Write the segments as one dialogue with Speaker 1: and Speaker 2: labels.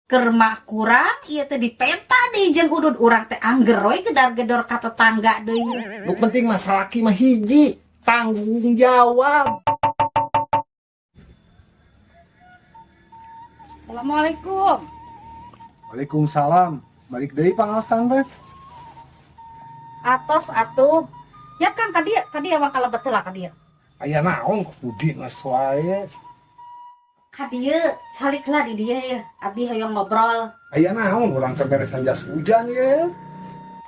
Speaker 1: Keur mah kurang ieu teh dipenta deui jeung udud urang teh angger we gedar-gedor ka tetangga deui.
Speaker 2: Nu penting mah salaki mah hiji, tanggung jawab.
Speaker 1: Assalamualaikum.
Speaker 3: Waalaikumsalam. Balik deui pangaostan teh.
Speaker 1: Atos atuh. Ya kan tadi tadi awak kalebet heula ka dieu.
Speaker 2: Aya naon kudi geus wae.
Speaker 1: Ka dieu calik lah di dieu ya. Abi hoyong ngobrol.
Speaker 2: Aya naon urang teh beresan jas hujan ye.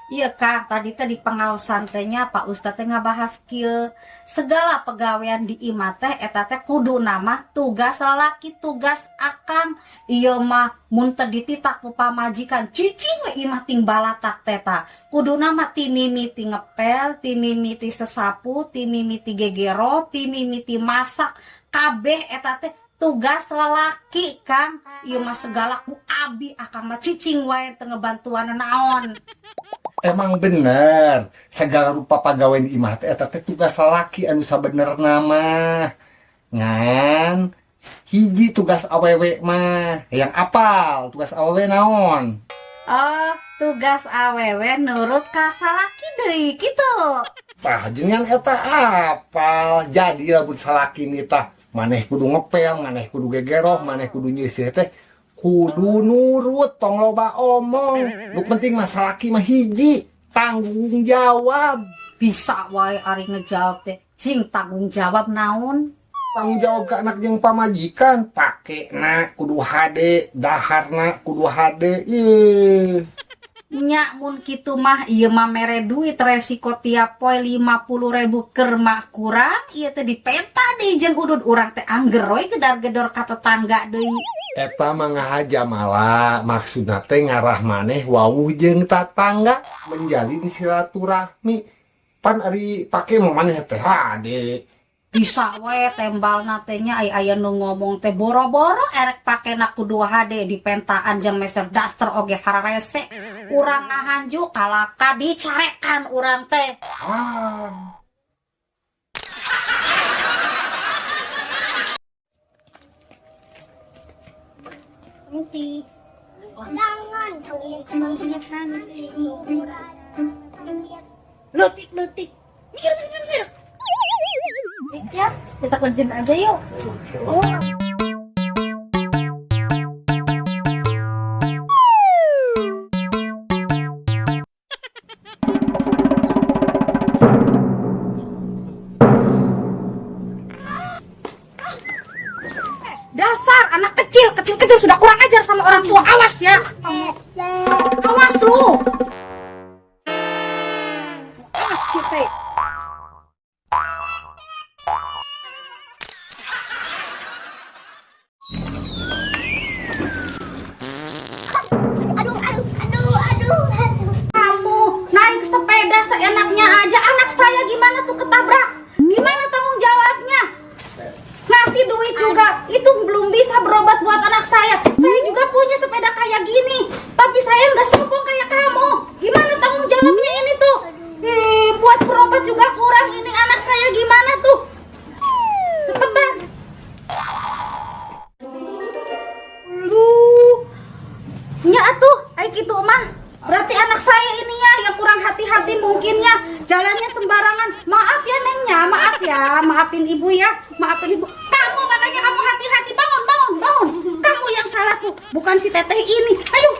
Speaker 1: Iya Kang, tadi teh di pengaosan teh nya Pak Ustad teh ngabahas kieu. Segala pegawean di imah teh eta teh kudu nama tugas lalaki, tugas akang. Ieu mah mun teu dititak ku pamajikan, cicing we imah ting balatak teh ta. Kudu nama ti mimiti ngepel, ti mimiti sesapu, ti mimiti gegero, ti mimiti masak, kabeh eta teh tugas lelaki Kang. Ieu mah segala ku abi, akang mah cicing wae teu ngebantuan naon.
Speaker 2: Emang bener, segala rupa pagawean imah teh eta teh tugas lalaki anu sabenerna mah. Ngan hiji tugas awewe mah, yang apal tugas awewe naon?
Speaker 1: Oh, tugas awewe nurut ka salaki deui kitu.
Speaker 2: Tah jenengan eta apal. Jadi lamun salaki ni tah maneh kudu ngepel, maneh kudu gegeroh, maneh kudu nyisih teh kudu nurut, tong loba omong. Nu penting mah salaki mah hiji, tanggung jawab.
Speaker 1: Bisa wae ari ngejawab teh, cing tanggung jawab naon?
Speaker 2: Tanggung jawab ke anak jeung pamajikan, pakena kudu hade, daharna kudu hade. Ih.
Speaker 1: Nya mun kitu mah ieu mah mere duit resiko tiap poe 50.000 keur mah kurang ieu teh dipenta deui jeung udud urang teh angger we gedar-gedor ka tetangga deui.
Speaker 2: Eta mah ngahaja malah maksudna teh ngarah maneh wawuh jeung tatangga menjalin silaturahmi. Pan ari pake mah maneh teh hade.
Speaker 1: Bisa we tembalna teh nya ai aya nu ngomong teh boro-boro erek pakena kudu hade dipentaan jeung meser daster oge hararese. Urang ngahanju kalaka dicarekan urang teh.
Speaker 2: Ah.
Speaker 4: Permisi. Jangan.
Speaker 1: Leutik leutik. Mikir mikir mikir.
Speaker 4: Ya, kita kerjain aja yuk. Oh.
Speaker 1: Dasar anak kecil, kecil-kecil sudah kurang ajar sama orang tua. Awas ya. Awas lu. Awas sih teh.
Speaker 4: Aduh, aduh, aduh, aduh, aduh.
Speaker 1: Kamu naik sepeda seenaknya aja. Anak saya gimana tuh ketabrak? Gimana tanggung jawabnya? Ngasih duit juga itu belum bisa berobat buat anak saya. Saya juga punya sepeda kayak gini, tapi saya nggak sombong kayak kamu. Gimana tanggung jawabnya ini tuh? Buat berobat juga kurang. Ini anak saya gimana tuh? Cepetan. Lu, nya atuh, ai kitu mah. Berarti anak saya ininya yang kurang hati-hati mungkinnya, jalannya sembarangan. Maaf ya nengnya, maaf ya, maafin ibu ya, maafin ibu. Kamu makanya kamu hati-hati, bangun, bangun, bangun. Kamu yang salah tuh, bukan si teteh ini. Ayo,